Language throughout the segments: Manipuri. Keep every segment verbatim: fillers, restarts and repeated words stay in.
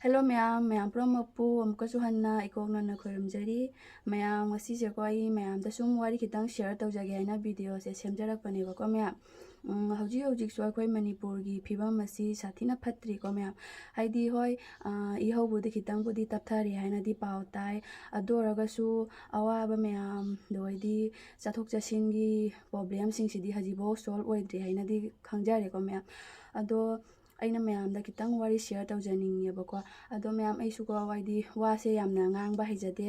ꯍꯦꯜꯂꯣ ꯃꯌꯥꯝ, ꯃꯌꯥꯝ ꯄꯨꯝꯅꯃꯛꯄꯨ ꯑꯃꯨꯛꯀꯁꯨ ꯍꯟꯅ ꯏꯀꯣꯛꯅꯅ ꯈꯣꯏꯔꯝꯖꯔꯤ꯫ ꯃꯌꯥꯝ, ꯉꯁꯤꯁꯦꯀꯣ, ꯑꯩ ꯃꯌꯥꯝꯗ ꯁꯨꯝ ꯋꯥꯔꯤ ꯈꯤꯇꯪ ꯁꯤꯌꯔ ꯇꯧꯖꯒꯦ ꯍꯥꯏꯅ ꯚꯤꯗꯤꯑꯣꯁꯦ ꯁꯦꯝꯖꯔꯛꯄꯅꯦꯕꯀꯣ ꯃꯌꯥꯝ꯫ ꯎꯝ, ꯍꯧꯖꯤꯛ ꯍꯧꯖꯤꯛꯁꯨ ꯑꯩꯈꯣꯏ ꯃꯅꯤꯄꯨꯔꯒꯤ ꯐꯤꯕꯝ ꯑꯁꯤ ꯁꯥꯊꯤꯅ ꯐꯠꯇ꯭ꯔꯤꯀꯣ ꯃꯌꯥꯝ꯫ ꯍꯥꯏꯗꯤ ꯍꯣꯏ, ꯑ, ꯏꯍꯧꯕꯨꯗꯤ ꯈꯤꯇꯪꯕꯨꯗꯤ ꯇꯞꯊꯔꯦ ꯍꯥꯏꯅꯗꯤ ꯄꯥꯎ ꯇꯥꯏ꯫ ꯑꯗꯨ ꯑꯣꯏꯔꯒꯁꯨ ꯑꯋꯥꯕ ꯃꯌꯥꯝ, ꯑꯗꯨ ꯑꯣꯏꯗꯤ ꯆꯠꯊꯣꯛ ꯆꯠꯁꯤꯟꯒꯤ ꯄ꯭ꯔꯣꯕ꯭ꯂꯦꯝꯁꯤꯡꯁꯤꯗꯤ ꯍꯧꯖꯤꯛꯐꯥꯎ ꯁꯣꯜꯕ ꯑꯣꯏꯗ꯭ꯔꯤ ꯍꯥꯏꯅꯗꯤ ꯈꯪꯖꯔꯦꯀꯣ ꯃꯌꯥꯝ꯫ ꯑꯗꯣ ꯑꯩꯅ ꯃꯌꯥꯝꯗ ꯈꯤꯇꯪ ꯋꯥꯔꯤ ꯁꯤꯌꯔ ꯇꯧꯖꯅꯤꯡꯉꯦꯕꯀꯣ꯫ ꯑꯗꯣ ꯃꯌꯥꯝ, ꯑꯩꯁꯨꯀꯣ, ꯍꯥꯏꯗꯤ ꯋꯥꯁꯦ ꯌꯥꯝꯅ ꯉꯥꯡꯕ ꯍꯩꯖꯗꯦ,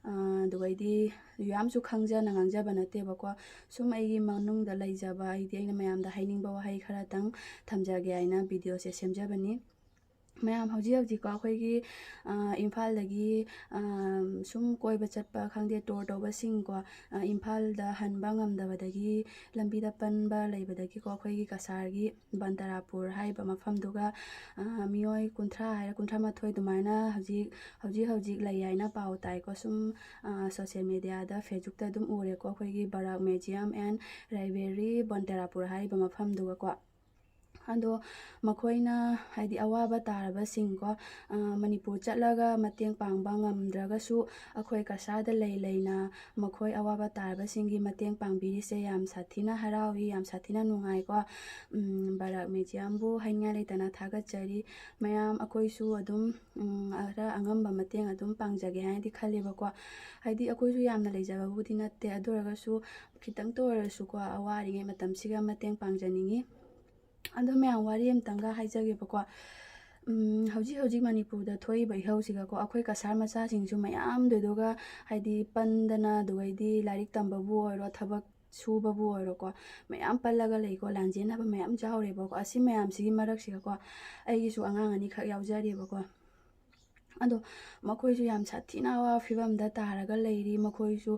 ꯑ, ꯑꯗꯨꯒ ꯑꯩꯗꯤ ꯌꯥꯝꯁꯨ ꯈꯪꯖꯅ ꯉꯥꯡꯖꯕ ꯅꯠꯇꯦꯕꯀꯣ꯫ ꯁꯨꯝ ꯑꯩꯒꯤ ꯃꯅꯨꯡꯗ ꯂꯩꯖꯕ, ꯍꯥꯏꯗꯤ ꯑꯩꯅ ꯃꯌꯥꯝꯗ ꯍꯥꯏꯅꯤꯡꯕ ꯋꯥꯍꯩ ꯈꯔꯇꯪ ꯊꯝꯖꯒꯦ ꯍꯥꯏꯅ ꯚꯤꯗꯤꯑꯣꯁꯦ ꯁꯦꯝꯖꯕꯅꯤ꯫ ꯃꯌꯥꯝ, ꯍꯧꯖꯤꯛ ꯍꯧꯖꯤꯛꯀꯣ ꯑꯩꯈꯣꯏꯒꯤ, ꯑ, ꯏꯝꯐꯥꯜꯗꯒꯤ, ꯑ, ꯁꯨꯝ ꯀꯣꯏꯕ ꯆꯠꯄ ꯈꯪꯗꯦ, ꯇꯨꯔ ꯇꯧꯕꯁꯤꯡꯀꯣ, ꯑ, ꯏꯝꯐꯥꯜꯗ ꯍꯟꯕ ꯉꯝꯗꯕꯗꯒꯤ, ꯂꯝꯕꯤꯗ ꯄꯟꯕ ꯂꯩꯕꯗꯒꯤꯀꯣ, ꯑꯩꯈꯣꯏꯒꯤ ꯀꯁꯥꯔꯒꯤ ꯕꯟꯇꯔꯥꯄꯨꯔ ꯍꯥꯏꯔꯤꯕ ꯃꯐꯝꯗꯨꯒ, ꯑ, ꯃꯤꯑꯣꯏ ꯀꯨꯟꯊ꯭ꯔꯥ ꯍꯥꯏꯔ ꯀꯨꯟꯊ꯭ꯔꯥ ꯃꯥꯊꯣꯏ ꯑꯗꯨꯃꯥꯏꯅ ꯍꯧꯖꯤꯛ, ꯍꯧꯖꯤꯛ ꯍꯧꯖꯤꯛ ꯂꯩ ꯍꯥꯏꯅ ꯄꯥꯎ ꯇꯥꯏꯀꯣ꯫ ꯁꯨꯝ, ꯑ, ꯁꯣꯁꯦꯜ ꯃꯦꯗꯤꯌꯥꯗ, ꯐꯦꯁꯕꯨꯛꯇ ꯑꯗꯨꯝ ꯎꯔꯦꯀꯣ, ꯑꯩꯈꯣꯏꯒꯤ ꯕꯔꯥꯛ ꯃ꯭ꯌꯨꯖꯤꯌꯝ ꯑꯦꯟ ꯂꯥꯏꯕ꯭ꯔꯦꯔꯤ ꯕꯟꯇꯔꯥꯄꯨꯔ ꯍꯥꯏꯔꯤꯕ ꯃꯐꯝꯗꯨꯒꯀꯣ꯫ ꯑꯗꯣ ꯃꯈꯣꯏꯅ, ꯍꯥꯏꯗꯤ, ꯑꯋꯥꯕ ꯇꯥꯔꯕꯁꯤꯡꯀꯣ, ꯑ, ꯃꯅꯤꯄꯨꯔ ꯆꯠꯂꯒ ꯃꯇꯦꯡ ꯄꯥꯡꯕ ꯉꯝꯗ꯭ꯔꯒꯁꯨ, ꯑꯩꯈꯣꯏ ꯀꯁꯥꯔꯗ ꯂꯩ ꯂꯩꯅ ꯃꯈꯣꯏ ꯑꯋꯥꯕ ꯇꯥꯔꯕꯁꯤꯡꯒꯤ ꯃꯇꯦꯡ ꯄꯥꯡꯕꯤꯔꯤꯁꯦ ꯌꯥꯝ ꯁꯥꯊꯤꯅ ꯍꯔꯥꯎꯏ, ꯌꯥꯝ ꯁꯥꯊꯤꯅ ꯅꯨꯡꯉꯥꯏꯀꯣ꯫ ꯎꯝ, ꯕꯔꯥꯛ ꯃ꯭ꯌꯨꯖꯤꯌꯝꯕꯨ ꯍꯥꯏꯅꯤꯡꯉꯥꯏ ꯂꯩꯇꯅ ꯊꯥꯒꯠꯆꯔꯤ꯫ ꯃꯌꯥꯝ, ꯑꯩꯈꯣꯏꯁꯨ ꯑꯗꯨꯝ, ꯎꯝ, ꯈꯔ ꯑꯉꯝꯕ ꯃꯇꯦꯡ ꯑꯗꯨꯝ ꯄꯥꯡꯖꯒꯦ ꯍꯥꯏꯅꯗꯤ ꯈꯜꯂꯦꯕꯀꯣ꯫ ꯍꯥꯏꯗꯤ, ꯑꯩꯈꯣꯏꯁꯨ ꯌꯥꯝꯅ ꯂꯩꯖꯕꯕꯨꯗꯤ ꯅꯠꯇꯦ, ꯑꯗꯨ ꯑꯣꯏꯔꯒꯁꯨ ꯈꯤꯇꯪꯇ ꯑꯣꯏꯔꯁꯨꯀꯣ, ꯑꯋꯥꯔꯤꯉꯩ ꯃꯇꯝꯁꯤꯒ ꯃꯇꯦꯡ ꯄꯥꯡꯖꯅꯤꯡꯉꯤ꯫ ꯑꯗꯣ ꯃꯌꯥꯝ, ꯋꯥꯔꯤ ꯑꯃꯇꯪꯒ ꯍꯥꯏꯖꯒꯦꯕꯀꯣ꯫ ꯎꯝ, ꯍꯧꯖꯤꯛ ꯍꯧꯖꯤꯛ ꯃꯅꯤꯄꯨꯔꯗ ꯊꯣꯛꯏꯕ ꯏꯍꯧꯁꯤꯒꯀꯣ, ꯑꯩꯈꯣꯏ ꯀꯁꯥꯔ ꯃꯆꯥꯁꯤꯡꯁꯨ ꯃꯌꯥꯝꯗꯨꯗꯨꯒ, ꯍꯥꯏꯗꯤ, ꯄꯟꯗꯅ, ꯑꯗꯨꯒꯩꯗꯤ ꯂꯥꯏꯔꯤꯛ ꯇꯝꯕꯕꯨ ꯑꯣꯏꯔꯣ, ꯊꯕꯛ ꯁꯨꯕꯕꯨ ꯑꯣꯏꯔꯣꯀꯣ, ꯃꯌꯥꯝ ꯄꯜꯂꯒ ꯂꯩꯀꯣ, ꯂꯥꯟꯖꯦꯟꯅꯕ ꯃꯌꯥꯝ ꯌꯥꯎꯔꯦꯕꯀꯣ꯫ ꯑꯁꯤ ꯃꯌꯥꯝꯁꯤꯒꯤ ꯃꯔꯛꯁꯤꯒꯀꯣ, ꯑꯩꯒꯤꯁꯨ ꯑꯉꯥꯡ ꯑꯅꯤꯈꯛ ꯌꯥꯎꯖꯔꯤꯕꯀꯣ꯫ ꯑꯗꯣ ꯃꯈꯣꯏꯁꯨ ꯌꯥꯝ ꯁꯥꯊꯤꯅ ꯑꯋꯥꯕ ꯐꯤꯕꯝꯗ ꯇꯥꯔꯒ ꯂꯩꯔꯤ꯫ ꯃꯈꯣꯏꯁꯨ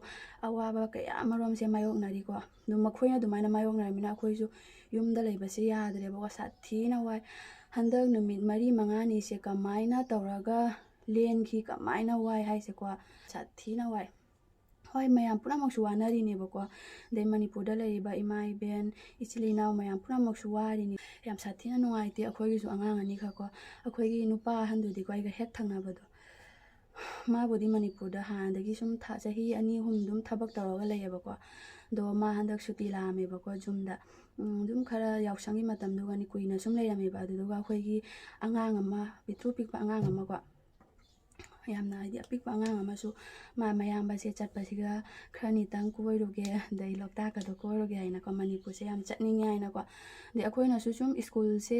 ꯑꯋꯥꯕ ꯀꯌꯥ ꯑꯃꯔꯣꯝꯁꯦ ꯃꯥꯌꯣꯛꯅꯔꯤꯀꯣ꯫ ꯑꯗꯣ ꯃꯈꯣꯏꯅ ꯑꯗꯨꯃꯥꯏꯅ ꯃꯥꯌꯣꯛꯅꯔꯕꯅꯤꯅ, ꯑꯩꯈꯣꯏꯁꯨ ꯌꯨꯝꯗ ꯂꯩꯕꯁꯦ ꯌꯥꯗ꯭ꯔꯦꯕꯀꯣ, ꯁꯥꯊꯤꯅ ꯋꯥꯏ꯫ ꯍꯟꯗꯛ ꯅꯨꯃꯤꯠ ꯃꯔꯤ ꯃꯉꯥꯅꯤꯁꯦ ꯀꯃꯥꯏꯅ ꯇꯧꯔꯒ ꯂꯦꯟꯈꯤ, ꯀꯃꯥꯏꯅ ꯋꯥꯏ ꯍꯥꯏꯁꯦꯀꯣ, ꯁꯥꯊꯤꯅ ꯋꯥꯏ꯫ ꯍꯣꯏ, ꯃꯌꯥꯝ ꯄꯨꯝꯅꯃꯛꯁꯨ ꯋꯥꯅꯔꯤꯅꯦꯕꯀꯣ꯫ ꯑꯗꯩ ꯃꯅꯤꯄꯨꯔꯗ ꯂꯩꯔꯤꯕ ꯏꯃꯥ ꯏꯕꯦꯟ, ꯏꯆꯤꯜ ꯏꯅꯥꯎ ꯃꯌꯥꯝ ꯄꯨꯝꯅꯃꯛꯁꯨ ꯋꯥꯔꯤꯅꯤ꯫ ꯌꯥꯝ ꯁꯥꯊꯤꯅ ꯅꯨꯡꯉꯥꯏꯇꯦ꯫ ꯑꯩꯈꯣꯏꯒꯤꯁꯨ ꯑꯉꯥꯡ ꯑꯅꯤꯈꯛꯀꯣ, ꯑꯩꯈꯣꯏꯒꯤ ꯅꯨꯄꯥ ꯑꯍꯟꯗꯨꯗꯤꯀꯣ, ꯑꯩꯒ ꯍꯦꯛ ꯊꯪꯅꯕꯗꯣ, ꯃꯥꯕꯨꯗꯤ ꯃꯅꯤꯄꯨꯔꯗ ꯍꯥꯟꯅꯗꯒꯤ ꯁꯨꯝ ꯊꯥ-, ꯆꯍꯤ ꯑꯅꯤ ꯑꯍꯨꯝ ꯑꯗꯨꯝ ꯊꯕꯛ ꯇꯧꯔꯒ ꯂꯩꯌꯦꯕꯀꯣ꯫ ꯑꯗꯣ ꯃꯥ ꯍꯟꯗꯛ ꯁꯨꯇꯤ ꯂꯥꯛꯑꯝꯃꯦꯕꯀꯣ ꯌꯨꯝꯗ꯫ ꯎꯝ, ꯑꯗꯨꯝ ꯈꯔ ꯌꯥꯎꯁꯪꯒꯤ ꯃꯇꯝꯗꯨꯒꯅꯤ ꯀꯨꯏꯅ ꯁꯨꯝ ꯂꯩꯔꯝꯃꯦꯕ꯫ ꯑꯗꯨꯗꯨꯒ ꯑꯩꯈꯣꯏꯒꯤ ꯑꯉꯥꯡ ꯑꯃ, ꯄꯤꯛꯇ꯭ꯔꯨ ꯄꯤꯛꯄ ꯑꯉꯥꯡ ꯑꯃꯀꯣ, ꯌꯥꯝꯅ ꯍꯥꯏꯗꯤ ꯑꯄꯤꯛꯄ ꯑꯉꯥꯡ ꯑꯃꯁꯨ ꯃꯥ ꯃꯌꯥꯝꯕꯁꯦ ꯆꯠꯄꯁꯤꯒ ꯈꯔ ꯅꯤꯇꯪ ꯀꯣꯏꯔꯨꯒꯦ, ꯑꯗꯩ ꯂꯣꯛꯇꯥꯛꯀꯗꯣ ꯀꯣꯏꯔꯨꯒꯦ ꯍꯥꯏꯅꯀꯣ, ꯃꯅꯤꯄꯨꯔꯁꯦ ꯌꯥꯝ ꯆꯠꯅꯤꯡꯉꯦ ꯍꯥꯏꯅꯀꯣ꯫ ꯑꯗꯩ ꯑꯩꯈꯣꯏꯅꯁꯨ ꯁꯨꯝ ꯁ꯭ꯀꯨꯜꯁꯦ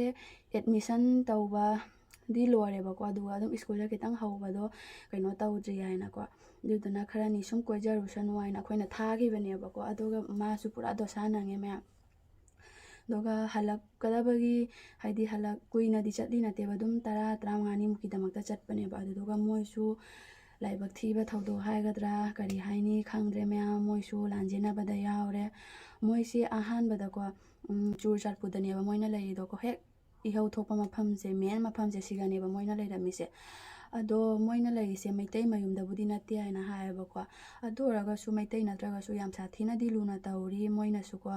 ꯑꯦꯠꯃꯤꯁꯟ ꯇꯧꯕꯗꯤ ꯂꯣꯏꯔꯦꯕꯀꯣ, ꯑꯗꯨꯒ ꯑꯗꯨꯝ ꯁ꯭ꯀꯨꯜꯗ ꯈꯤꯇꯪ ꯍꯧꯕꯗꯣ ꯀꯩꯅꯣ ꯇꯧꯗ꯭ꯔꯤ ꯍꯥꯏꯅꯀꯣ, ꯑꯗꯨꯗꯨꯅ ꯈꯔꯅꯤ ꯁꯨꯝ ꯀꯣꯏꯖꯔꯨꯁꯅꯨ ꯍꯥꯏꯅ ꯑꯩꯈꯣꯏꯅ ꯊꯥꯈꯤꯕꯅꯦꯕꯀꯣ꯫ ꯑꯗꯨꯒ ꯃꯥꯁꯨ ꯄꯨꯔꯥ ꯗꯣꯁꯥ ꯅꯪꯉꯦ ꯃꯌꯥꯝ꯫ ꯑꯗꯨꯒ ꯍꯜꯂꯛꯀꯗꯕꯒꯤ, ꯍꯥꯏꯗꯤ ꯍꯜꯂꯛ-, ꯀꯨꯏꯅꯗꯤ ꯆꯠꯂꯤ ꯅꯠꯇꯦꯕ, ꯑꯗꯨꯝ ꯇꯔꯥ, ꯇꯔꯥꯃꯉꯥꯅꯤꯃꯨꯛꯀꯤꯗꯃꯛꯇ ꯆꯠꯄꯅꯦꯕ꯫ ꯑꯗꯨꯗꯨꯒ ꯃꯣꯏꯁꯨ ꯂꯥꯏꯕꯛ ꯊꯤꯕ ꯊꯧꯗꯣꯛ ꯍꯥꯏꯒꯗ꯭ꯔꯥ, ꯀꯔꯤ ꯍꯥꯏꯅꯤ, ꯈꯪꯗ꯭ꯔꯦ ꯃꯌꯥꯝ, ꯃꯣꯏꯁꯨ ꯂꯥꯟꯖꯦꯟꯅꯕꯗ ꯌꯥꯎꯔꯦ꯫ ꯃꯣꯏꯁꯦ ꯑꯍꯥꯟꯕꯗꯀꯣ, ꯎꯝ, ꯆꯨꯔꯆꯥꯟꯄꯨꯔꯗꯅꯦꯕ ꯃꯣꯏꯅ ꯂꯩꯔꯤꯗꯣꯀꯣ, ꯍꯦꯛ ꯏꯍꯧ ꯊꯣꯛꯄ ꯃꯐꯝꯁꯦ, ꯃꯦꯟ ꯃꯐꯝꯁꯦ ꯁꯤꯒꯅꯦꯕ ꯃꯣꯏꯅ ꯂꯩꯔꯝꯃꯤꯁꯦ꯫ ꯑꯗꯣ ꯃꯣꯏꯅ ꯂꯩꯔꯤꯁꯦ ꯃꯩꯇꯩ ꯃꯌꯨꯝꯗꯕꯨꯗꯤ ꯅꯠꯇꯦ ꯍꯥꯏꯅ ꯍꯥꯏꯌꯦꯕꯀꯣ꯫ ꯑꯗꯨ ꯑꯣꯏꯔꯒꯁꯨ ꯃꯩꯇꯩ ꯅꯠꯇ꯭ꯔꯒꯁꯨ ꯌꯥꯝ ꯁꯥꯊꯤꯅꯗꯤ ꯂꯨꯅ ꯇꯧꯔꯤ꯫ ꯃꯣꯏꯅꯁꯨꯀꯣ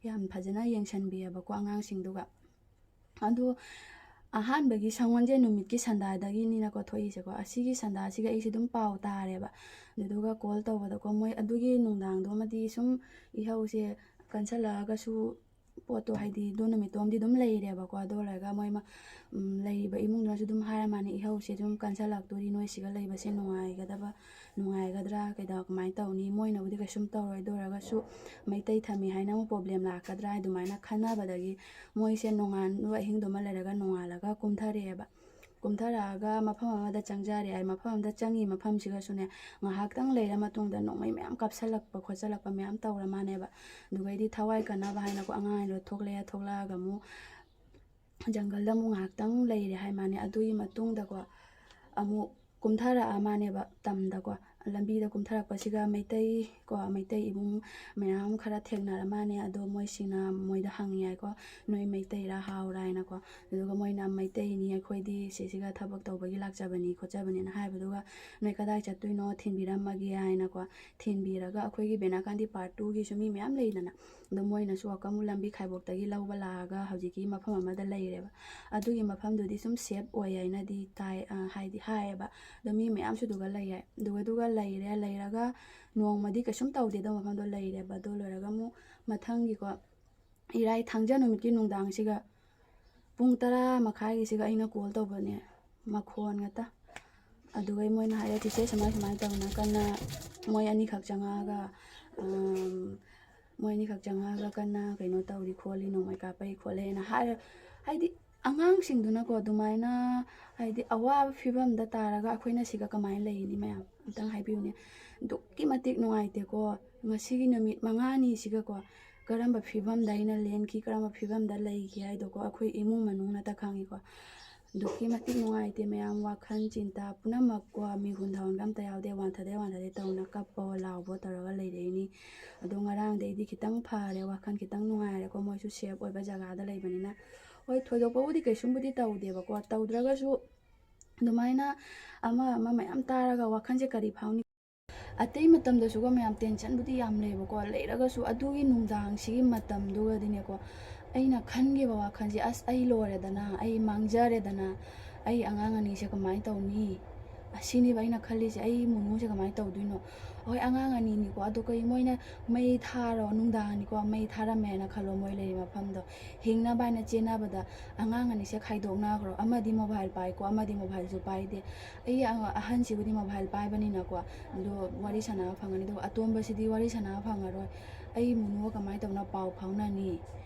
ꯌꯥꯝ ꯐꯖꯅ ꯌꯦꯡꯁꯟꯕꯤꯌꯦꯕꯀꯣ ꯑꯉꯥꯡꯁꯤꯡꯗꯨꯒ꯫ ꯑꯗꯣ ꯑꯍꯥꯟꯕꯒꯤ ꯁꯪꯒꯣꯜꯁꯦꯟ ꯅꯨꯃꯤꯠꯀꯤ ꯁꯟꯗꯥꯗꯒꯤꯅꯤꯅꯀꯣ ꯊꯣꯛꯏꯁꯦꯀꯣ꯫ ꯑꯁꯤꯒꯤ ꯁꯟꯗꯥꯁꯤꯒ ꯑꯩꯁꯦ ꯑꯗꯨꯝ ꯄꯥꯎ ꯇꯥꯔꯦꯕ꯫ ꯑꯗꯨꯗꯨꯒ ꯀꯣꯜ ꯇꯧꯕꯗꯀꯣ, ꯃꯣꯏ ꯑꯗꯨꯒꯤ ꯅꯨꯡꯗꯥꯡꯗꯣꯃꯗꯤ ꯁꯨꯝ ꯏꯍꯧꯁꯦ ꯀꯟꯁꯜꯂꯛꯑꯒꯁꯨ, ꯄꯣꯠꯇꯣ ꯍꯥꯏꯗꯤ ꯑꯗꯨ ꯅꯨꯃꯤꯠꯇꯣꯝꯗꯤ ꯑꯗꯨꯝ ꯂꯩꯔꯦꯕꯀꯣ꯫ ꯑꯗꯨ ꯂꯣꯏꯔꯒ ꯃꯣꯏ ꯃ-, ꯎꯝ, ꯂꯩꯔꯤꯕ ꯏꯃꯨꯡꯗꯨꯅꯁꯨ ꯑꯗꯨꯝ ꯍꯥꯏꯔ ꯃꯥꯅꯤ, "ꯏꯍꯧꯁꯦ ꯑꯗꯨꯝ ꯀꯟꯁꯜꯂꯛꯇꯣꯔꯤ, ꯅꯣꯏ ꯁꯤꯒ ꯂꯩꯕꯁꯦ ꯅꯨꯡꯉꯥꯏꯒꯗꯕ, ꯅꯨꯡꯉꯥꯏꯒꯗ꯭ꯔꯥ, ꯀꯩꯗꯧ, ꯀꯃꯥꯏꯅ ꯇꯧꯅꯤ?" ꯃꯣꯏꯅꯕꯨꯗꯤ ꯀꯩꯁꯨꯝ ꯇꯧꯔꯣꯏ, ꯑꯗꯨ ꯑꯣꯏꯔꯒꯁꯨ ꯃꯩꯇꯩ ꯊꯝꯃꯤ ꯍꯥꯏꯅ ꯑꯃꯨꯛ ꯄ꯭ꯔꯣꯕ꯭ꯂꯦꯝ ꯂꯥꯛꯀꯗ꯭ꯔꯥ ꯑꯗꯨꯃꯥꯏꯅ ꯈꯟꯅꯕꯗꯒꯤ ꯃꯣꯏꯁꯦ ꯅꯣꯡꯉꯥꯟꯕ ꯑꯍꯤꯡꯗꯨꯃ ꯂꯩꯔꯒ ꯅꯣꯡꯉꯥꯜꯂꯒ ꯀꯨꯝꯊꯔꯛꯑꯦꯕ꯫ ꯀꯨꯝꯊꯔꯛꯑꯒ ꯃꯐꯝ ꯑꯃꯗ ꯆꯪꯖꯔꯦ ꯍꯥꯏ꯫ ꯃꯐꯝ ꯑꯃꯗ ꯆꯪꯉꯤ ꯃꯐꯝꯁꯤꯒꯁꯨꯅꯦ, ꯉꯥꯏꯍꯥꯛꯇꯪ ꯂꯩꯔ ꯃꯇꯨꯡꯗ ꯅꯣꯡꯃꯩ ꯃꯌꯥꯝ ꯀꯥꯞꯁꯜꯂꯛꯄ ꯈꯣꯠꯆꯜꯂꯛꯄ ꯃꯌꯥꯝ ꯇꯧꯔ ꯃꯥꯅꯦꯕ꯫ ꯑꯗꯨꯒꯩꯗꯤ ꯊꯋꯥꯏ ꯀꯟꯅꯕ ꯍꯥꯏꯅꯀꯣ, ꯑꯉꯥꯡ ꯑꯅꯤꯗꯣ ꯊꯣꯛꯂꯛꯑꯦ꯫ ꯊꯣꯛꯂꯛꯑꯒ ꯑꯃꯨꯛ ꯖꯪꯒꯜꯗ ꯑꯃꯨꯛ ꯉꯥꯏꯍꯥꯛꯇꯪ ꯂꯩꯔꯦ ꯍꯥꯏ ꯃꯥꯅꯦ꯫ ꯑꯗꯨꯒꯤ ꯃꯇꯨꯡꯗꯀꯣ ꯑꯃꯨꯛ ꯀꯨꯝꯊꯔꯛꯑ ꯃꯥꯅꯦꯕ ꯇꯝꯗꯀꯣ꯫ ꯂꯝꯕꯤꯗ ꯀꯨꯝꯊꯔꯛꯄꯁꯤꯒ ꯃꯩꯇꯩ ꯀꯣ, ꯃꯩꯇꯩ ꯏꯃꯨꯡ ꯃꯌꯥꯝ ꯈꯔ ꯊꯦꯡꯅꯔ ꯃꯥꯜꯂꯦ꯫ ꯑꯗꯣ ꯃꯣꯏꯁꯤꯡꯅ ꯃꯣꯏꯗ ꯍꯪꯉꯤ ꯍꯥꯏꯀꯣ, "ꯅꯣꯏ ꯃꯩꯇꯩꯔꯥ ꯍꯥꯎꯔꯥ?" ꯍꯥꯏꯅꯀꯣ꯫ ꯑꯗꯨꯒ ꯃꯣꯏꯅ, "ꯃꯩꯇꯩꯅꯤ ꯑꯩꯈꯣꯏꯗꯤ, ꯁꯤꯁꯤꯒ ꯊꯕꯛ ꯇꯧꯕꯒꯤ ꯂꯥꯛꯆꯕꯅꯤ ꯈꯣꯠꯆꯕꯅꯤꯅ" ꯍꯥꯏꯕꯗꯨꯒ, "ꯅꯣꯏ ꯀꯗꯥꯏ ꯆꯠꯇꯣꯏꯅꯣ? ꯊꯤꯟꯕꯤꯔꯝꯃꯒꯦ" ꯍꯥꯏꯅꯀꯣ꯫ ꯊꯤꯟꯕꯤꯔꯒ ꯑꯩꯈꯣꯏꯒꯤ ꯕꯦꯅꯥꯀꯥꯟꯗꯤ ꯄꯥꯔꯠ ꯇꯨꯒꯤꯁꯨ ꯃꯤ ꯃꯌꯥꯝ ꯂꯩꯗꯅ, ꯑꯗꯣ ꯃꯣꯏꯅꯁꯨ ꯋꯥꯀꯝ ꯂꯝꯕꯤ ꯈꯥꯏꯕꯣꯛꯇꯒꯤ ꯂꯧꯕ ꯂꯥꯛꯑꯒ ꯍꯧꯖꯤꯛꯀꯤ ꯃꯐꯝ ꯑꯃꯗ ꯂꯩꯔꯦꯕ꯫ ꯑꯗꯨꯒꯤ ꯃꯐꯝꯗꯨꯗꯤ ꯁꯨꯝ ꯁꯦꯞ ꯑꯣꯏ ꯍꯥꯏꯅꯗꯤ ꯇꯥꯏ, ꯑ, ꯍꯥꯏꯗꯤ ꯍꯥꯏꯌꯦꯕ꯫ ꯑꯗꯣ ꯃꯤ ꯃꯌꯥꯝꯁꯨ ꯑꯗꯨꯒ ꯂꯩ ꯍꯥꯏ꯫ ꯑꯗꯨꯒ, ꯑꯗꯨꯒ ꯂꯩꯔꯦ, ꯂꯩꯔꯒ ꯅꯣꯡꯃꯗꯤ ꯀꯩꯁꯨꯝ ꯇꯧꯗꯦ ꯑꯗꯣ ꯃꯐꯝꯗꯣ ꯂꯩꯔꯦꯕ꯫ ꯑꯗꯨ ꯂꯣꯏꯔꯒ ꯑꯃꯨꯛ ꯃꯊꯪꯒꯤꯀꯣ, ꯏꯔꯥꯏ ꯊꯥꯡꯖ ꯅꯨꯃꯤꯠꯀꯤ ꯅꯨꯡꯗꯥꯡꯁꯤꯒ ꯄꯨꯡ ꯇꯔꯥ ꯃꯈꯥꯏꯒꯤꯁꯤꯒ ꯑꯩꯅ ꯀꯣꯜ ꯇꯧꯕꯅꯦ, ꯃꯈꯣꯟ ꯉꯥꯛꯇ꯫ ꯑꯗꯨꯒ ꯃꯣꯏꯅ ꯍꯥꯏꯔꯦ, "ꯆꯤꯆꯦ, ꯁꯨꯃꯥꯏ ꯁꯨꯃꯥꯏꯅ ꯇꯧꯗꯅ ꯀꯟꯅ ꯃꯣꯏ ꯑꯅꯤꯈꯛ ꯆꯪꯉꯛꯑꯒ, ꯎꯝ, ꯃꯣꯏ ꯑꯅꯤꯈꯛ ꯆꯪꯉꯛꯑꯒ ꯀꯟꯅ ꯀꯩꯅꯣ ꯇꯧꯔꯤ ꯈꯣꯠꯂꯤ, ꯅꯣꯡꯃꯩ ꯀꯥꯞꯄꯛꯏ ꯈꯣꯠꯂꯦꯅ" ꯍꯥꯏꯔ-, ꯍꯥꯏꯗꯤ ꯑꯉꯥꯡꯁꯤꯡꯗꯨꯅꯀꯣ ꯑꯗꯨꯃꯥꯏꯅ, ꯍꯥꯏꯗꯤ ꯑꯋꯥꯕ ꯐꯤꯕꯝꯗ ꯇꯥꯔꯒ ꯑꯩꯈꯣꯏꯅ ꯁꯤꯒ ꯀꯃꯥꯏꯅ ꯂꯩꯅꯤ ꯃꯌꯥꯝ? ꯑꯝꯇꯪ ꯍꯥꯏꯕꯤꯌꯨꯅꯦ꯫ ꯑꯗꯨꯛꯀꯤ ꯃꯇꯤꯛ ꯅꯨꯡꯉꯥꯏꯇꯦꯀꯣ꯫ ꯉꯁꯤꯒꯤ ꯅꯨꯃꯤꯠ ꯃꯉꯥꯅꯤꯁꯤꯒꯀꯣ, ꯀꯔꯝꯕ ꯐꯤꯕꯝꯗ ꯑꯩꯅ ꯂꯦꯟꯈꯤ, ꯀꯔꯝꯕ ꯐꯤꯕꯝꯗ ꯂꯩꯈꯤ ꯍꯥꯏꯗꯣꯀꯣ, ꯑꯩꯈꯣꯏ ꯏꯃꯨꯡ ꯃꯅꯨꯡꯅꯇ ꯈꯪꯉꯤꯀꯣ꯫ ꯑꯗꯨꯛꯀꯤ ꯃꯇꯤꯛ ꯅꯨꯡꯉꯥꯏꯇꯦ ꯃꯌꯥꯝ, ꯋꯥꯈꯜ ꯆꯤꯟꯇꯥ ꯄꯨꯝꯅꯃꯛꯀꯣ, ꯃꯤꯍꯨꯟ ꯊꯥꯍꯨꯟꯒ ꯑꯝꯇ ꯌꯥꯎꯗꯦ, ꯋꯥꯟꯊꯗꯦ ꯋꯥꯟꯊꯗꯦ ꯇꯧꯅ ꯀꯞꯄꯣ ꯂꯥꯎꯕꯣ ꯇꯧꯔꯒ ꯂꯩꯔꯛꯏꯅꯤ꯫ ꯑꯗꯣ ꯉꯔꯥꯡꯗꯩꯗꯤ ꯈꯤꯇꯪ ꯐꯔꯦ, ꯋꯥꯈꯜ ꯈꯤꯇꯪ ꯅꯨꯡꯉꯥꯏꯔꯦꯀꯣ, ꯃꯣꯏꯁꯨ ꯁꯦꯞ ꯑꯣꯏꯕ ꯖꯒꯥꯗ ꯂꯩꯕꯅꯤꯅ꯫ ꯍꯣꯏ, ꯊꯣꯏꯗꯣꯛꯄꯕꯨꯗꯤ ꯀꯩꯁꯨꯝꯕꯨꯗꯤ ꯇꯧꯗꯦꯕꯀꯣ, ꯇꯧꯗ꯭ꯔꯒꯁꯨ ꯑꯗꯨꯃꯥꯏꯅ ꯑꯃ ꯑꯃ ꯃꯌꯥꯝ ꯇꯥꯔꯒ ꯋꯥꯈꯜꯁꯦ ꯀꯔꯤ ꯐꯥꯎꯅꯤ? ꯑꯇꯩ ꯃꯇꯝꯗꯁꯨꯀꯣ ꯃꯌꯥꯝ, ꯇꯦꯟꯁꯟꯕꯨꯗꯤ ꯌꯥꯝ ꯂꯩꯕꯀꯣ, ꯂꯩꯔꯒꯁꯨ ꯑꯗꯨꯒꯤ ꯅꯨꯡꯗꯥꯡꯁꯤꯒꯤ ꯃꯇꯝꯗꯨꯒꯗꯤꯅꯦꯀꯣ, ꯑꯩꯅ ꯈꯟꯈꯤꯕ ꯋꯥꯈꯜꯁꯦ, "ꯑꯁ, ꯑꯩ ꯂꯣꯏꯔꯦꯗꯅ, ꯑꯩ ꯃꯥꯡꯖꯔꯦꯗꯅ, ꯑꯩ ꯑꯉꯥꯡ ꯑꯅꯤꯁꯦ ꯀꯃꯥꯏꯅ ꯇꯧꯅꯤ?" ꯑꯁꯤꯅꯦꯕ ꯑꯩꯅ ꯈꯜꯂꯤꯁꯦ, "ꯑꯩ ꯃꯨꯅꯨꯁꯦ ꯀꯃꯥꯏꯅ ꯇꯧꯗꯣꯏꯅꯣ?" ꯍꯣꯏ, ꯑꯉꯥꯡ ꯑꯅꯤꯅꯤꯀꯣ, ꯑꯗꯣ ꯀꯩ ꯃꯣꯏꯅ ꯃꯩ ꯊꯥꯔꯣ, ꯅꯨꯡꯗꯥꯡꯅꯤꯀꯣ, ꯃꯩ ꯊꯥꯔꯝꯃꯦꯅ ꯈꯜꯂꯣ, ꯃꯣꯏ ꯂꯩꯔꯤ ꯃꯐꯝꯗꯣ ꯍꯤꯡꯅꯕ ꯍꯥꯏꯅ ꯆꯦꯟꯅꯕꯗ ꯑꯉꯥꯡ ꯑꯅꯤꯁꯦ ꯈꯥꯏꯗꯣꯛꯅꯈ꯭ꯔꯣ, ꯑꯃꯗꯤ ꯃꯣꯕꯥꯏꯜ ꯄꯥꯏꯀꯣ, ꯑꯃꯗꯤ ꯃꯣꯕꯥꯏꯜꯁꯨ ꯄꯥꯏꯗꯦ꯫ ꯑꯩ ꯑꯉ-, ꯑꯍꯟꯁꯤꯕꯨꯗꯤ ꯃꯣꯕꯥꯏꯜ ꯄꯥꯏꯕꯅꯤꯅꯀꯣ, ꯑꯗꯣ ꯋꯥꯔꯤ ꯁꯥꯟꯅꯕ ꯐꯪꯒꯅꯤ, ꯑꯗꯨꯒ ꯑꯇꯣꯝꯕꯁꯤꯗꯤ ꯋꯥꯔꯤ ꯁꯥꯟꯅꯕ ꯐꯪꯉꯔꯣꯏ꯫ ꯑꯩ ꯃꯨꯅꯨꯒ ꯀꯃꯥꯏꯅ ꯇꯧꯅ ꯄꯥꯎ ꯐꯥꯎꯅꯅꯤ?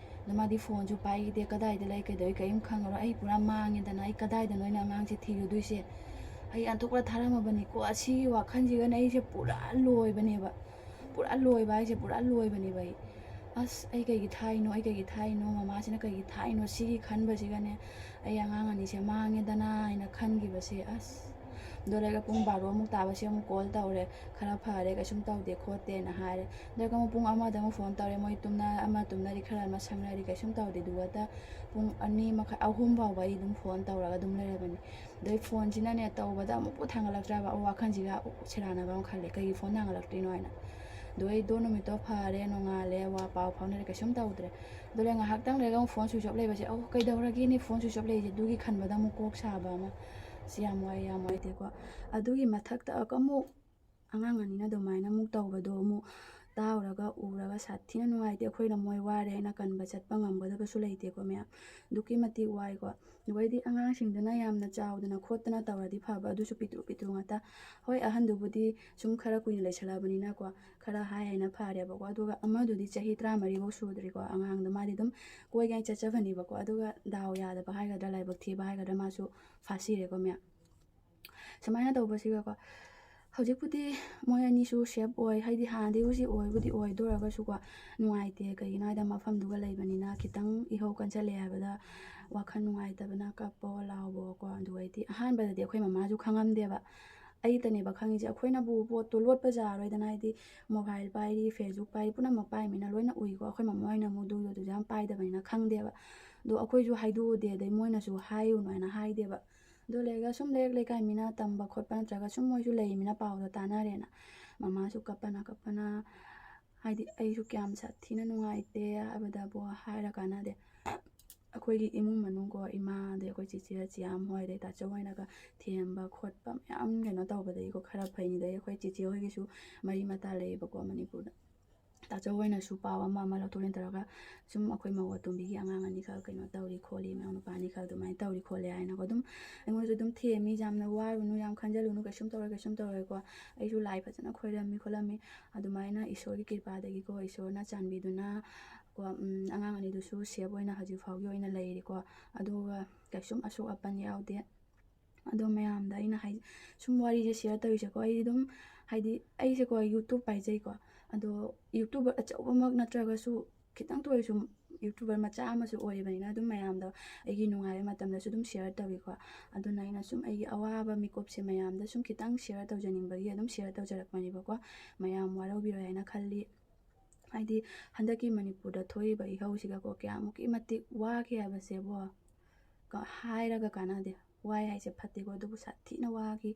ꯑꯗꯣ ꯃꯥꯗꯤ ꯐꯣꯟꯁꯨ ꯄꯥꯏꯈꯤꯗꯦ, ꯀꯗꯥꯏꯗ ꯂꯩ, ꯀꯩꯗꯧꯏ, ꯀꯔꯤꯝ ꯈꯪꯉꯔꯣꯏ꯫ ꯑꯩ ꯄꯨꯔꯥ ꯃꯥꯡꯉꯦꯗꯅ, ꯑꯩ ꯀꯗꯥꯏꯗꯅꯣ ꯑꯩꯅ ꯑꯉꯥꯡꯁꯦ ꯊꯤꯔꯨꯗꯣꯏꯁꯦ? ꯑꯩ ꯑꯟꯊꯣꯛꯅ ꯊꯥꯔꯝꯃꯕꯅꯤꯀꯣ꯫ ꯑꯁꯤꯒꯤ ꯋꯥꯈꯜꯁꯤꯒꯅ ꯑꯩꯁꯦ ꯄꯨꯔꯥ ꯂꯣꯏꯕꯅꯦꯕ, ꯄꯨꯔꯥ ꯂꯣꯏꯕ ꯍꯥꯏꯁꯦ ꯄꯨꯔꯥ ꯂꯣꯏꯕꯅꯦꯕ ꯑꯩ꯫ "ꯑꯁ, ꯑꯩ ꯀꯩꯒꯤ ꯊꯥꯏꯅꯣ, ꯑꯩ ꯀꯩꯒꯤ ꯊꯥꯏꯅꯣ, ꯃꯃꯥꯁꯤꯅ ꯀꯩꯒꯤ ꯊꯥꯏꯅꯣ?" ꯁꯤꯒꯤ ꯈꯟꯕꯁꯤꯒꯅꯦ, ꯑꯩ ꯑꯉꯥꯡ ꯑꯅꯤꯁꯦ ꯃꯥꯡꯉꯦꯗꯅ ꯍꯥꯏꯅ ꯈꯟꯈꯤꯕꯁꯦ, ꯑꯁ, ꯑꯗꯨ ꯂꯩꯔꯒ ꯄꯨꯡ ꯕꯥꯔꯣꯃꯨꯛ ꯇꯥꯕꯁꯦ ꯑꯃꯨꯛ ꯀꯣꯜ ꯇꯧꯔꯦ, "ꯈꯔ ꯐꯔꯦ, ꯀꯩꯁꯨꯝ ꯇꯧꯗꯦ ꯈꯣꯠꯇꯦꯅ" ꯍꯥꯏꯔꯦ꯫ ꯑꯗꯨꯒ ꯑꯃꯨꯛ ꯄꯨꯡ ꯑꯃꯗ ꯑꯃꯨꯛ ꯐꯣꯟ ꯇꯧꯔꯦ, ꯃꯣꯏ ꯇꯨꯝꯅ ꯑꯃ ꯇꯨꯝꯅꯔꯤ, ꯈꯔ ꯑꯃ ꯁꯪꯅꯔꯤ, ꯀꯩꯁꯨꯝ ꯇꯧꯗꯦ꯫ ꯑꯗꯨꯒ ꯄꯨꯡ ꯑꯅꯤ ꯃꯈꯥꯏ, ꯑꯍꯨꯝ ꯐꯥꯎꯕ ꯑꯩ ꯑꯗꯨꯝ ꯐꯣꯟ ꯇꯧꯔꯒ ꯑꯗꯨꯝ ꯂꯩꯔꯕꯅꯤ꯫ ꯑꯗꯩ ꯐꯣꯟꯁꯤꯅꯅꯦ, ꯇꯧꯕꯗ ꯑꯃꯨꯛꯄꯨ ꯊꯥꯡꯒꯠꯂꯛꯇ꯭ꯔꯕ, ꯋꯥꯈꯜꯁꯤꯒ ꯁꯦꯔꯥꯟꯅꯕ ꯑꯃ ꯈꯜꯂꯦ, ꯀꯩꯒꯤ ꯐꯣꯟ ꯊꯥꯡꯒꯠꯂꯛꯇ꯭ꯔꯤꯅꯣ ꯍꯥꯏꯅ꯫ ꯑꯗꯣ ꯑꯩꯗꯣ ꯅꯨꯃꯤꯠꯇꯣ ꯐꯔꯦ, ꯅꯣꯡꯉꯥꯜꯂꯦ, ꯋꯥ ꯄꯥꯎ ꯐꯥꯎꯅꯔꯦ, ꯀꯩꯁꯨꯝ ꯇꯧꯗ꯭ꯔꯦ꯫ ꯑꯗꯣ ꯂꯩ ꯉꯥꯏꯍꯥꯛꯇꯪ ꯂꯩꯔꯒ ꯑꯃꯨꯛ ꯐꯣꯟ ꯁ꯭ꯋꯤꯆ ꯑꯣꯐ ꯂꯩꯕꯁꯦ, "ꯑꯧ, ꯀꯩꯗꯧꯔꯒꯦꯅꯦ ꯐꯣꯟ ꯁ꯭ꯋꯤꯆ ꯑꯣꯐ ꯂꯩꯔꯤꯁꯦ?" ꯑꯗꯨꯒꯤ ꯈꯟꯕꯗ ꯑꯃꯨꯛ ꯀꯣꯛ ꯁꯥꯕ ꯑꯃ꯫ ꯑꯁ, ꯌꯥꯝ ꯋꯥꯏ, ꯌꯥꯝ ꯅꯨꯡꯉꯥꯏꯇꯦꯀꯣ꯫ ꯑꯗꯨꯒꯤ ꯃꯊꯛꯇ ꯑꯃꯨꯛ ꯑꯉꯥꯡ ꯑꯅꯤꯅ ꯑꯗꯨꯃꯥꯏꯅ ꯑꯃꯨꯛ ꯇꯧꯕꯗꯣ ꯑꯃꯨꯛ ꯇꯥꯎꯔꯒ ꯎꯔꯒ ꯁꯥꯊꯤꯅ ꯅꯨꯡꯉꯥꯏꯇꯦ꯫ ꯑꯩꯈꯣꯏꯅ ꯃꯣꯏ ꯋꯥꯔꯦ ꯍꯥꯏꯅ ꯀꯟꯕ ꯆꯠꯄ ꯉꯝꯒꯗꯕꯁꯨ ꯂꯩꯇꯦꯀꯣ ꯃꯌꯥꯝ꯫ ꯑꯗꯨꯛꯀꯤ ꯃꯇꯤꯛ ꯋꯥꯏꯀꯣ꯫ ꯑꯗꯨꯒꯩꯗꯤ ꯑꯉꯥꯡꯁꯤꯡꯗꯨꯅ ꯌꯥꯝꯅ ꯆꯥꯎꯗꯅ ꯈꯣꯠꯇꯅ ꯇꯧꯔꯗꯤ ꯐꯕ, ꯑꯗꯨꯁꯨ ꯄꯤꯛꯇ꯭ꯔꯨ ꯄꯤꯛꯇ꯭ꯔꯨ ꯉꯥꯛꯇ꯫ ꯍꯣꯏ, ꯑꯍꯟꯗꯨꯕꯨꯗꯤ ꯁꯨꯝ ꯈꯔ ꯀꯨꯏꯅ ꯂꯩꯁꯜꯂꯛꯑꯕꯅꯤꯅꯀꯣ, ꯈꯔ ꯍꯥꯏ ꯍꯥꯏꯅ ꯐꯔꯦꯕꯀꯣ꯫ ꯑꯗꯨꯒ ꯑꯃꯗꯨꯗꯤ ꯆꯍꯤ ꯇꯔꯥꯃꯔꯤꯐꯧ ꯁꯨꯗ꯭ꯔꯤꯀꯣ, ꯑꯉꯥꯡꯗꯣ꯫ ꯃꯥꯗꯤ ꯑꯗꯨꯝ ꯀꯣꯏꯒꯦꯅ ꯆꯠꯆꯕꯅꯤꯕꯀꯣ꯫ ꯑꯗꯨꯒ ꯗꯥꯎ ꯌꯥꯗꯕ ꯍꯥꯏꯒꯗ꯭ꯔꯥ, ꯂꯥꯏꯕꯛ ꯊꯤꯕ ꯍꯥꯏꯒꯗ꯭ꯔꯥ, ꯃꯥꯁꯨ ꯐꯥꯁꯤꯔꯦꯀꯣ ꯃꯌꯥꯝ꯫ ꯁꯨꯃꯥꯏꯅ ꯇꯧꯕꯁꯤꯒꯀꯣ, ꯍꯧꯖꯤꯛꯄꯨꯗꯤ ꯃꯣꯏ ꯑꯅꯤꯁꯨ ꯁꯦꯐ ꯑꯣꯏ, ꯍꯥꯏꯗꯤ ꯍꯥꯟꯅꯗꯤ ꯍꯧꯖꯤꯛ ꯑꯣꯏꯕꯨꯗꯤ ꯑꯣꯏꯗꯣꯔꯒꯁꯨꯀꯣ, ꯅꯨꯡꯉꯥꯏꯇꯦ꯫ ꯀꯩꯒꯤꯅꯣ ꯍꯥꯏꯗ, ꯃꯐꯝꯗꯨꯒ ꯂꯩꯕꯅꯤꯅ ꯈꯤꯇꯪ ꯏꯍꯧ ꯀꯟꯁꯤꯜꯂꯛꯑꯦ ꯍꯥꯏꯕꯗ ꯋꯥꯈꯜ ꯅꯨꯡꯉꯥꯏꯇꯕꯅ ꯀꯞꯄꯣ ꯂꯥꯎꯕꯀꯣ꯫ ꯑꯗꯨꯒꯩꯗꯤ ꯑꯍꯥꯟꯕꯗꯗꯤ ꯑꯩꯈꯣꯏ ꯃꯃꯥꯁꯨ ꯈꯪꯉꯝꯗꯦꯕ, ꯑꯩꯇꯅꯦꯕ ꯈꯪꯉꯤꯁꯦ꯫ ꯑꯩꯈꯣꯏꯅꯕꯨ ꯄꯣꯠꯇꯣ ꯂꯣꯠꯄ ꯌꯥꯔꯣꯏꯗꯅ, ꯍꯥꯏꯗꯤ ꯃꯣꯕꯥꯏꯜ ꯄꯥꯏꯔꯤ, ꯐꯦꯁꯕꯨꯛ ꯄꯥꯏꯔꯤ, ꯄꯨꯝꯅꯃꯛ ꯄꯥꯏꯃꯤꯅ ꯂꯣꯏꯅ ꯎꯏꯀꯣ꯫ ꯑꯩꯈꯣꯏ ꯃꯃꯥ ꯍꯣꯏꯅ ꯑꯃꯨꯛ ꯑꯗꯨꯒꯤꯗꯨꯁꯨ ꯌꯥꯝ ꯄꯥꯏꯗꯕꯅꯤꯅ ꯈꯪꯗꯦꯕ꯫ ꯑꯗꯣ ꯑꯩꯈꯣꯏꯁꯨ ꯍꯥꯏꯗꯣꯛꯎꯗꯦ, ꯑꯗꯩ ꯃꯣꯏꯅꯁꯨ ꯍꯥꯏꯌꯨꯅꯨ ꯍꯥꯏꯅ ꯍꯥꯏꯗꯦꯕ꯫ ꯑꯗꯣ ꯂꯩꯔꯒ ꯁꯨꯝ ꯂꯩꯔꯛ ꯂꯩꯀꯥꯏ ꯃꯤꯅ ꯇꯝꯕ ꯈꯣꯠꯄ ꯅꯠꯇ꯭ꯔꯒ ꯁꯨꯝ ꯃꯣꯏꯁꯨ ꯂꯩꯃꯤꯅ ꯄꯥꯎꯗꯣ ꯇꯥꯅꯔꯦꯅ꯫ ꯃꯃꯥꯁꯨ ꯀꯞꯄꯅ ꯀꯞꯄꯅ, ꯍꯥꯏꯗꯤ ꯑꯩꯁꯨ ꯀꯌꯥꯝ ꯁꯥꯊꯤꯅ ꯅꯨꯡꯉꯥꯏꯇꯦ ꯍꯥꯏꯕꯗꯕꯨ ꯍꯥꯏꯔ ꯀꯥꯟꯅꯗꯦ꯫ ꯑꯩꯈꯣꯏꯒꯤ ꯏꯃꯨꯡ ꯃꯅꯨꯡꯀꯣ, ꯏꯃꯥ, ꯑꯗꯩ ꯑꯩꯈꯣꯏ ꯆꯤꯆꯦ ꯆꯤꯌꯥꯝ ꯍꯣꯏ, ꯑꯗꯩ ꯇꯥꯆꯧ ꯍꯣꯏꯅꯒ ꯊꯦꯝꯕ ꯈꯣꯠꯄ ꯃꯌꯥꯝ ꯀꯩꯅꯣ ꯇꯧꯕꯗꯒꯤꯀꯣ ꯈꯔ ꯐꯩꯅꯤ꯫ ꯑꯗꯩ ꯑꯩꯈꯣꯏ ꯆꯤꯆꯦ ꯍꯣꯏꯒꯤꯁꯨ ꯃꯔꯤ ꯃꯇꯥ ꯂꯩꯌꯦꯕꯀꯣ ꯃꯅꯤꯄꯨꯔꯗ꯫ ꯇꯥꯆꯧ ꯍꯣꯏꯅꯁꯨ ꯄꯥꯎ ꯑꯃ ꯑꯃ ꯂꯧꯊꯣꯛ ꯂꯧꯁꯤꯟ ꯇꯧꯔꯒ, "ꯁꯨꯝ ꯑꯩꯈꯣꯏ ꯃꯧ ꯑꯇꯣꯝꯕꯤꯒꯤ ꯑꯉꯥꯡ ꯑꯅꯤꯈꯛ ꯀꯩꯅꯣ ꯇꯧꯔꯤ ꯈꯣꯠꯂꯤ, ꯃꯅꯥꯎ ꯅꯨꯄꯥ ꯑꯅꯤꯈꯛ ꯑꯗꯨꯃꯥꯏꯅ ꯇꯧꯔꯤ ꯈꯣꯠꯂꯤ" ꯍꯥꯏꯅꯀꯣ꯫ ꯑꯗꯨꯝ ꯑꯩꯉꯣꯟꯗꯁꯨ ꯑꯗꯨꯝ ꯊꯦꯝꯃꯤ, "ꯌꯥꯝꯅ ꯋꯥꯔꯨꯅꯨ, ꯌꯥꯝ ꯈꯟꯖꯜꯂꯨꯅꯨ, ꯀꯩꯁꯨꯝ ꯇꯧꯔꯣꯏ, ꯀꯩꯁꯨꯝ ꯇꯧꯔꯣꯏꯀꯣ"꯫ ꯑꯩꯁꯨ ꯂꯥꯏ ꯐꯖꯅ ꯈꯣꯏꯔꯝꯃꯤ ꯈꯣꯠꯂꯝꯃꯤ꯫ ꯑꯗꯨꯃꯥꯏꯅ ꯏꯁꯣꯔꯒꯤ ꯀ꯭ꯔꯤꯄꯥꯗꯒꯤꯀꯣ, ꯏꯁꯣꯔꯅ ꯆꯥꯟꯕꯤꯗꯨꯅ ꯀꯣ, ꯎꯝ, ꯑꯉꯥꯡ ꯑꯅꯤꯗꯨꯁꯨ ꯁꯦꯐ ꯑꯣꯏꯅ ꯍꯧꯖꯤꯛ ꯐꯥꯎꯒꯤ ꯑꯣꯏꯅ ꯂꯩꯔꯤꯀꯣ꯫ ꯑꯗꯨꯒ ꯀꯩꯁꯨꯝ ꯑꯁꯣꯛ ꯑꯄꯟ ꯌꯥꯎꯗꯦ꯫ ꯑꯗꯣ ꯃꯌꯥꯝꯗ ꯑꯩꯅ ꯍꯥꯏ-, ꯁꯨꯝ ꯋꯥꯔꯤꯁꯦ ꯁꯤꯌꯔ ꯇꯧꯔꯤꯁꯦꯀꯣ, ꯑꯩ ꯑꯗꯨꯝ, ꯍꯥꯏꯗꯤ ꯑꯩꯁꯦꯀꯣ YouTube ꯄꯥꯏꯖꯩꯀꯣ, ꯑꯗꯣ ꯌꯨꯇ꯭ꯌꯨꯕꯔ ꯑꯆꯧꯕꯃꯛ ꯅꯠꯇ꯭ꯔꯒꯁꯨ ꯈꯤꯇꯪꯇ ꯑꯣꯏꯔꯁꯨ YouTuber ꯃꯆꯥ ꯑꯃꯁꯨ ꯑꯣꯏꯔꯤꯕꯅꯤꯅ ꯑꯗꯨꯝ ꯃꯌꯥꯝꯗ ꯑꯩꯒꯤ ꯅꯨꯡꯉꯥꯏꯕ ꯃꯇꯝꯗꯁꯨ ꯑꯗꯨꯝ share ꯇꯧꯏꯀꯣ꯫ ꯑꯗꯨꯅ ꯑꯩꯅ ꯁꯨꯝ ꯑꯩꯒꯤ ꯑꯋꯥꯕ ꯃꯤꯀꯨꯞꯁꯦ ꯃꯌꯥꯝꯗ ꯁꯨꯝ ꯈꯤꯇꯪ share ꯇꯧꯖꯅꯤꯡꯕꯒꯤ ꯑꯗꯨꯝ share ꯇꯧꯖꯔꯛꯄꯅꯦꯕꯀꯣ꯫ ꯃꯌꯥꯝ ꯋꯥꯔꯧꯕꯤꯔꯣꯏ ꯍꯥꯏꯅ ꯈꯜꯂꯤ꯫ ꯍꯥꯏꯗꯤ ꯍꯟꯗꯛꯀꯤ ꯃꯅꯤꯄꯨꯔꯗ ꯊꯣꯛꯏꯕ ꯏꯍꯧꯁꯤꯒꯀꯣ ꯀꯌꯥꯃꯨꯛꯀꯤ ꯃꯇꯤꯛ ꯋꯥꯒꯦ ꯍꯥꯏꯕꯁꯦꯕꯣ ꯀ-, ꯍꯥꯏꯔꯒ ꯀꯥꯟꯅꯗꯦ꯫ ꯋꯥꯏ ꯍꯥꯏꯁꯦ ꯐꯠꯇꯦꯀꯣ, ꯑꯗꯨꯕꯨ ꯁꯥꯊꯤꯅ ꯋꯥꯈꯤ꯫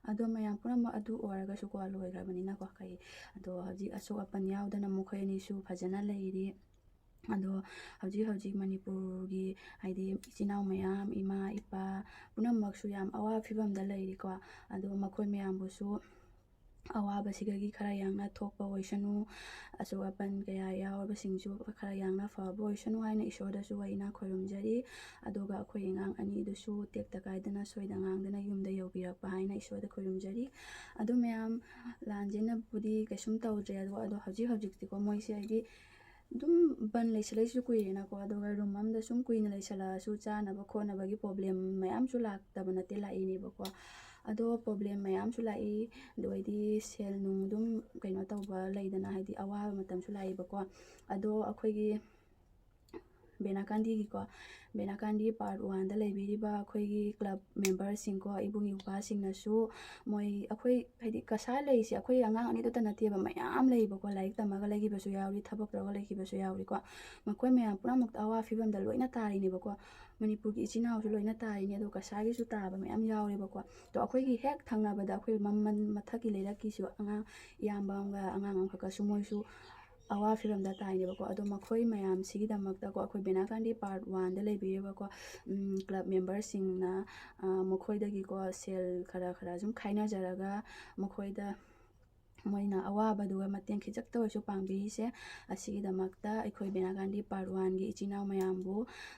ꯑꯗꯣ ꯃꯌꯥꯝ ꯄꯨꯝꯅꯃꯛ ꯑꯗꯨ ꯑꯣꯏꯔꯒꯁꯨꯀꯣ ꯂꯣꯏꯈ꯭ꯔꯕꯅꯤꯅꯀꯣ, ꯀꯩ, ꯑꯗꯣ ꯍꯧꯖꯤꯛ ꯑꯁꯣꯛ ꯑꯄꯟ ꯌꯥꯎꯗꯅ ꯃꯈꯣꯏ ꯑꯅꯤꯁꯨ ꯐꯖꯅ ꯂꯩꯔꯤ꯫ ꯑꯗꯣ ꯍꯧꯖꯤꯛ ꯍꯧꯖꯤꯛ ꯃꯅꯤꯄꯨꯔꯒꯤ ꯍꯥꯏꯗꯤ ꯏꯆꯤꯟ ꯏꯅꯥꯎ ꯃꯌꯥꯝ, ꯏꯃꯥ ꯏꯄꯥ ꯄꯨꯝꯅꯃꯛꯁꯨ ꯌꯥꯝ ꯑꯋꯥꯕ ꯐꯤꯕꯝꯗ ꯂꯩꯔꯤꯀꯣ꯫ ꯑꯗꯣ ꯃꯈꯣꯏ ꯃꯌꯥꯝꯕꯨꯁꯨ ꯑꯋꯥꯕꯁꯤꯗꯒꯤ ꯈꯔ ꯌꯥꯡꯅ ꯊꯣꯛꯄ ꯑꯣꯏꯁꯅꯨ, ꯑꯁꯣꯛ ꯑꯄꯟ ꯀꯌꯥ ꯌꯥꯎꯔꯕꯁꯤꯡꯁꯨ ꯈꯔ ꯌꯥꯡꯅ ꯐꯕ ꯑꯣꯏꯁꯅꯨ ꯍꯥꯏꯅ ꯏꯁꯣꯔꯗꯁꯨ ꯑꯩꯅ ꯈꯣꯏꯔꯨꯝꯖꯔꯤ꯫ ꯑꯗꯨꯒ ꯑꯩꯈꯣꯏ ꯑꯉꯥꯡ ꯑꯅꯤꯗꯨꯁꯨ ꯇꯦꯛꯇ ꯀꯥꯏꯗꯅ ꯁꯣꯏꯗ ꯉꯥꯡꯗꯅ ꯌꯨꯝꯗ ꯌꯧꯕꯤꯔꯛꯄ ꯍꯥꯏꯅ ꯏꯁꯣꯔꯗ ꯈꯣꯏꯔꯨꯝꯖꯔꯤ꯫ ꯑꯗꯨ ꯃꯌꯥꯝ ꯂꯥꯟꯖꯦꯟꯅꯕꯨꯗꯤ ꯀꯩꯁꯨꯝ ꯇꯧꯗ꯭ꯔꯦ, ꯑꯗꯣ, ꯑꯗꯣ ꯍꯧꯖꯤꯛ ꯍꯧꯖꯤꯛꯇꯤꯀꯣ ꯃꯣꯏꯁꯦ ꯍꯥꯏꯗꯤ ꯑꯗꯨꯝ ꯕꯟ ꯂꯩꯁꯤꯜꯂꯛꯏꯁꯤꯁꯨ ꯀꯨꯏꯔꯦꯅꯀꯣ, ꯑꯗꯨꯒ ꯔꯨꯝ ꯑꯃꯗ ꯁꯨꯝ ꯀꯨꯏꯅ ꯂꯩꯁꯜꯂꯛꯑꯁꯨ ꯆꯥꯅꯕ ꯈꯣꯠꯅꯕꯒꯤ ꯄ꯭ꯔꯣꯕ꯭ꯂꯦꯝ ꯃꯌꯥꯝꯁꯨ ꯂꯥꯛꯇꯕ ꯅꯠꯇꯦ, ꯂꯥꯛꯏꯅꯦꯕꯀꯣ꯫ ꯑꯗꯣ ꯄ꯭ꯔꯣꯕ꯭ꯂꯦꯝ ꯃꯌꯥꯝꯁꯨ ꯂꯥꯛꯏ, ꯑꯗꯨ ꯑꯣꯏꯗꯤ ꯁꯦꯜ ꯅꯨꯡ ꯑꯗꯨꯝ ꯀꯩꯅꯣ ꯇꯧꯕ ꯂꯩꯗꯅ, ꯍꯥꯏꯗꯤ ꯑꯋꯥꯕ ꯃꯇꯝꯁꯨ ꯂꯥꯛꯏꯕꯀꯣ꯫ ꯑꯗꯣ ꯑꯩꯈꯣꯏꯒꯤ ꯕꯦꯅꯥꯀꯥꯟꯗꯤꯒꯤꯀꯣ, ꯕꯦꯅꯥꯀꯥꯟꯗꯤ ꯄꯥꯔꯠ ꯋꯥꯟꯗ ꯂꯩꯕꯤꯔꯤꯕ ꯑꯩꯈꯣꯏꯒꯤ ꯀ꯭ꯂꯕ ꯃꯦꯝꯕꯔꯁꯤꯡꯀꯣ, ꯏꯕꯨꯡ ꯏꯄ꯭ꯋꯥꯁꯤꯡꯅꯁꯨ ꯃꯣꯏ, ꯑꯩꯈꯣꯏ ꯍꯥꯏꯗꯤ ꯀꯁꯥꯔ ꯂꯩꯔꯤꯁꯦ ꯑꯩꯈꯣꯏ ꯑꯉꯥꯡ ꯑꯅꯤꯗꯨꯇ ꯅꯠꯇꯦꯕ, ꯃꯌꯥꯝ ꯂꯩꯕꯀꯣ, ꯂꯥꯏꯔꯤꯛ ꯇꯝꯃꯒ ꯂꯩꯈꯤꯕꯁꯨ ꯌꯥꯎꯔꯤ, ꯊꯕꯛ ꯇꯧꯔꯒ ꯂꯩꯈꯤꯕꯁꯨ ꯌꯥꯎꯔꯤꯀꯣ꯫ ꯃꯈꯣꯏ ꯃꯌꯥꯝ ꯄꯨꯝꯅꯃꯛꯇ ꯑꯋꯥ ꯐꯤꯕꯝꯗ ꯂꯣꯏꯅ ꯇꯥꯔꯤꯅꯦꯕꯀꯣ꯫ ꯃꯅꯤꯄꯨꯔꯒꯤ ꯏꯆꯤꯟ ꯏꯅꯥꯎꯁꯨ ꯂꯣꯏꯅ ꯇꯥꯔꯤꯅꯤ, ꯑꯗꯣ ꯀꯁꯥꯔꯒꯤꯁꯨ ꯇꯥꯕ ꯃꯌꯥꯝ ꯌꯥꯎꯔꯦꯕꯀꯣ꯫ ꯑꯗꯣ ꯑꯩꯈꯣꯏꯒꯤ ꯍꯦꯛ ꯊꯪꯅꯕꯗ ꯑꯩꯈꯣꯏ ꯃꯃꯟ ꯃꯊꯛꯀꯤ ꯂꯩꯔꯛꯀꯤꯁꯨ ꯑꯉꯥꯡ ꯏꯌꯥꯝꯕ ꯑꯃꯒ ꯑꯉꯥꯡ ꯑꯃꯈꯛꯀꯁꯨ ꯃꯣꯏꯁꯨ ꯑꯋꯥ ꯐꯤꯕꯝꯗ ꯇꯥꯏꯅꯦꯕꯀꯣ꯫ ꯑꯗꯣ ꯃꯈꯣꯏ ꯃꯌꯥꯝꯁꯤꯒꯤꯗꯃꯛꯇꯀꯣ ꯑꯩꯈꯣꯏ ꯕꯦꯅꯥꯀꯥꯟꯗꯤ ꯄꯥꯔꯠ ꯋꯥꯟꯗ ꯂꯩꯕꯤꯔꯤꯕꯀꯣ, ꯎꯝ, ꯀ꯭ꯂꯕ ꯃꯦꯝꯕꯔꯁꯤꯡꯅ, ꯑ, ꯃꯈꯣꯏꯗꯒꯤꯀꯣ ꯁꯦꯜ ꯈꯔ ꯈꯔ ꯁꯨꯝ ꯈꯥꯏꯅꯖꯔꯒ ꯃꯈꯣꯏꯗ ꯃꯣꯏꯅ ꯑꯋꯥꯕꯗꯨꯒ ꯃꯇꯦꯡ ꯈꯤꯖꯤꯛꯇ ꯑꯣꯏꯔꯁꯨ ꯄꯥꯡꯕꯤꯔꯤꯁꯦ꯫ ꯑꯁꯤꯒꯤꯗꯃꯛꯇ ꯑꯩꯈꯣꯏ ꯕꯦꯅꯥꯀꯥꯟꯗꯤ ꯄꯥꯔꯠ ꯋꯥꯟꯒꯤ ꯏꯆꯤꯟ ꯏꯅꯥꯎ ꯃꯌꯥꯝꯕꯨ,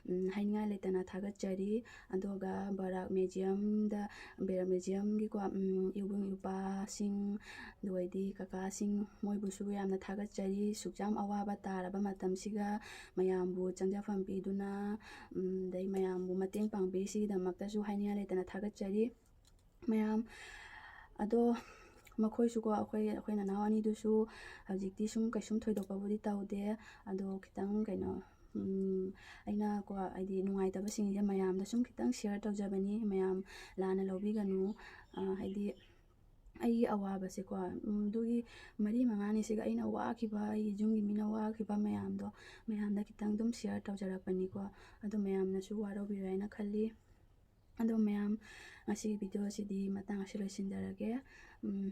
ꯎꯝ, ꯍꯥꯏꯅꯤꯡꯉꯥꯏ ꯂꯩꯇꯅ ꯊꯥꯒꯠꯆꯔꯤ꯫ ꯑꯗꯨꯒ ꯕꯔꯥꯛ ꯃ꯭ꯌꯨꯖꯤꯌꯝꯗ, ꯕꯔꯥꯛ ꯃ꯭ꯌꯨꯖꯤꯌꯝꯒꯤꯀꯣ, ꯎꯝ, ꯏꯕꯨꯡ ꯏꯄ꯭ꯋꯥꯁꯤꯡ, ꯑꯗꯨ ꯑꯣꯏꯗꯤ ꯀꯀꯥꯁꯤꯡ, ꯃꯣꯏꯕꯨꯁꯨ ꯌꯥꯝꯅ ꯊꯥꯒꯠꯆꯔꯤ꯫ ꯁꯨꯛ ꯌꯥꯝ ꯑꯋꯥꯕ ꯇꯥꯔꯕ ꯃꯇꯝꯁꯤꯒ ꯃꯌꯥꯝꯕꯨ ꯆꯪꯖꯐꯝ ꯄꯤꯗꯨꯅ, ꯎꯝ, ꯑꯗꯩ ꯃꯌꯥꯝꯕꯨ ꯃꯇꯦꯡ ꯄꯥꯡꯕꯤꯔꯤꯁꯤꯒꯤꯗꯃꯛꯇꯁꯨ ꯍꯥꯏꯅꯤꯡꯉꯥꯏ ꯂꯩꯇꯅ ꯊꯥꯒꯠꯆꯔꯤ꯫ ꯃꯌꯥꯝ ꯑꯗꯣ ꯃꯈꯣꯏꯁꯨꯀꯣ, ꯑꯩꯈꯣꯏ ꯑꯩꯈꯣꯏ ꯅꯅꯥꯎ ꯑꯅꯤꯗꯨꯁꯨ ꯍꯧꯖꯤꯛꯇꯤ ꯁꯨꯝ ꯀꯩꯁꯨꯝ ꯊꯣꯏꯗꯣꯛꯄꯕꯨꯗꯤ ꯇꯧꯗꯦ꯫ ꯑꯗꯣ ꯈꯤꯇꯪ ꯀꯩꯅꯣ, ꯎꯝ, ꯑꯩꯅꯀꯣ, ꯍꯥꯏꯗꯤ ꯅꯨꯡꯉꯥꯏꯇꯕꯁꯤꯡꯁꯦ ꯃꯌꯥꯝꯗ ꯁꯨꯝ ꯈꯤꯇꯪ ꯁꯤꯌꯔ ꯇꯧꯖꯕꯅꯤ, ꯃꯌꯥꯝ ꯂꯥꯟꯅ ꯂꯧꯕꯤꯒꯅꯨ꯫ ꯑ, ꯍꯥꯏꯗꯤ ꯑꯩꯒꯤ ꯑꯋꯥꯕꯁꯦꯀꯣ, ꯎꯝ, ꯑꯗꯨꯒꯤ ꯃꯔꯤ ꯃꯉꯥꯅꯤꯁꯤꯒ ꯑꯩꯅ ꯋꯥꯈꯤꯕ, ꯑꯩꯒꯤ ꯌꯨꯝꯒꯤ ꯃꯤꯅ ꯋꯥꯈꯤꯕ ꯃꯌꯥꯝꯗꯣ ꯃꯌꯥꯝꯗ ꯈꯤꯇꯪ ꯑꯗꯨꯝ ꯁꯤꯌꯔ ꯇꯧꯖꯔꯛꯄꯅꯤꯀꯣ꯫ ꯑꯗꯣ ꯃꯌꯥꯝꯅꯁꯨ ꯋꯥꯔꯧꯕꯤꯔꯣꯏ ꯍꯥꯏꯅ ꯈꯜꯂꯤ꯫ ꯑꯗꯣ ꯃꯌꯥꯝ, ꯉꯁꯤꯒꯤ ꯚꯤꯗꯤꯑꯣꯁꯤꯗꯤ ꯃꯇꯥꯡ ꯑꯁꯤ ꯂꯣꯏꯁꯤꯟꯖꯔꯒꯦ꯫ ꯎꯝ,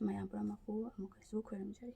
ꯃꯌꯥꯝ ꯄꯨꯝꯅꯃꯛꯄꯨ ꯑꯃꯨꯛꯀꯁꯨ ꯈꯣꯏꯔꯝꯖꯔꯤ꯫